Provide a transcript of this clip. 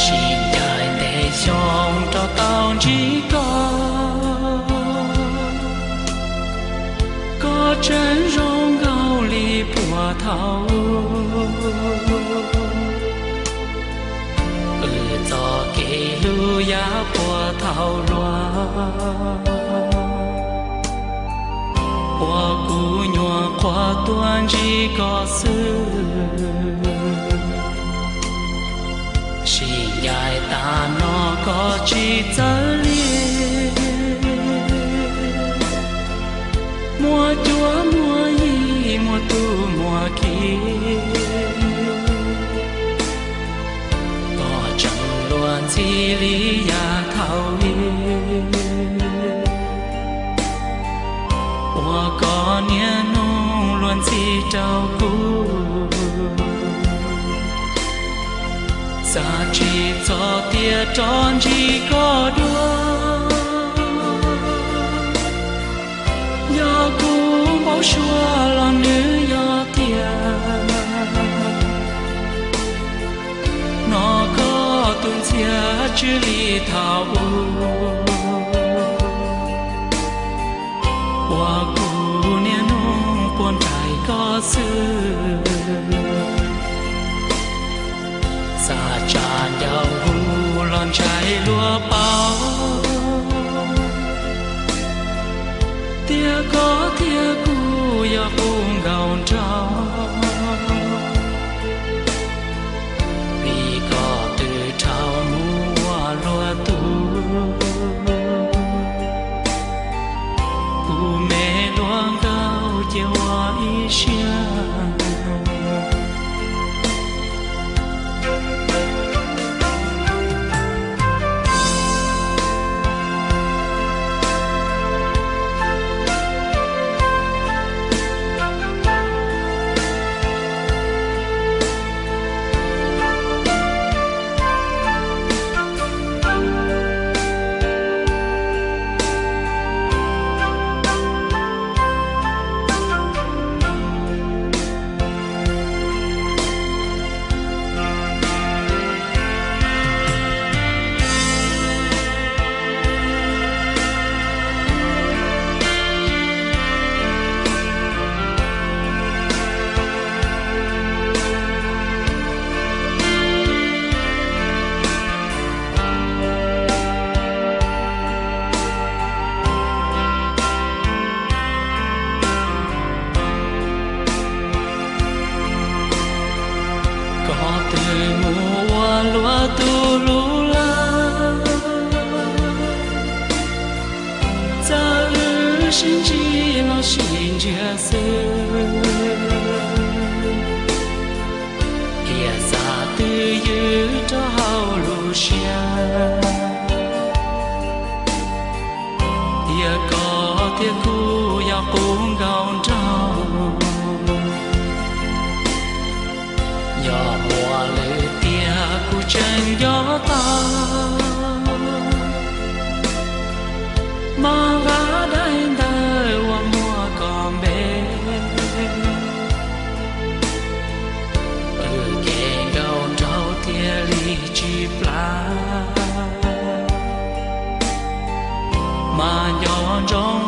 Tsis ncaim ntev xyoo rau tau ntsib koj, koj tseem zoo nkaus li puag thaum ub. Wb txoj kev hlub yav puag thaum hluas, ua kuv nyuam qhuav tuaj ntsib koj xwb. Sim ncaim tas no koj tsis txawj li, muaj cuab muaj yig muaj tub muaj ki. Koj tseem luag ntxhi li yav thaum ub, ua koj niaj hnub luag ntxhi rau kuv. Xav tsis txog tias rov ntsib koj dua, yog kuv npau suav los nws yog tiag. Hnov koj tus ntxhias tsw li thaum ub, ua kuv niaj hnub puag nraim koj xwb. Xav tsa ncauj hu los ntshai luag paub, tias koj thiab kuv yog qub nkaus nraug. Vim koj twb dhau mus ua luag tug, kuv me hluas nkauj cia ua ib siab. Koj twb mus ua luag tug lub lawm, txawm wb sib ntsib los sib ntsiag xwb, thiaj xav twj ywm rau hauv lub siab, tias koj thiab kuv yog qub nkaus nraug. Yog muaj lwm tiam kuv tseem nco tau, mas nqa daim ntawv uas muaj koj npe, wb kev nkauj nraug thiaj li tsis plam. Mas nco ntsoov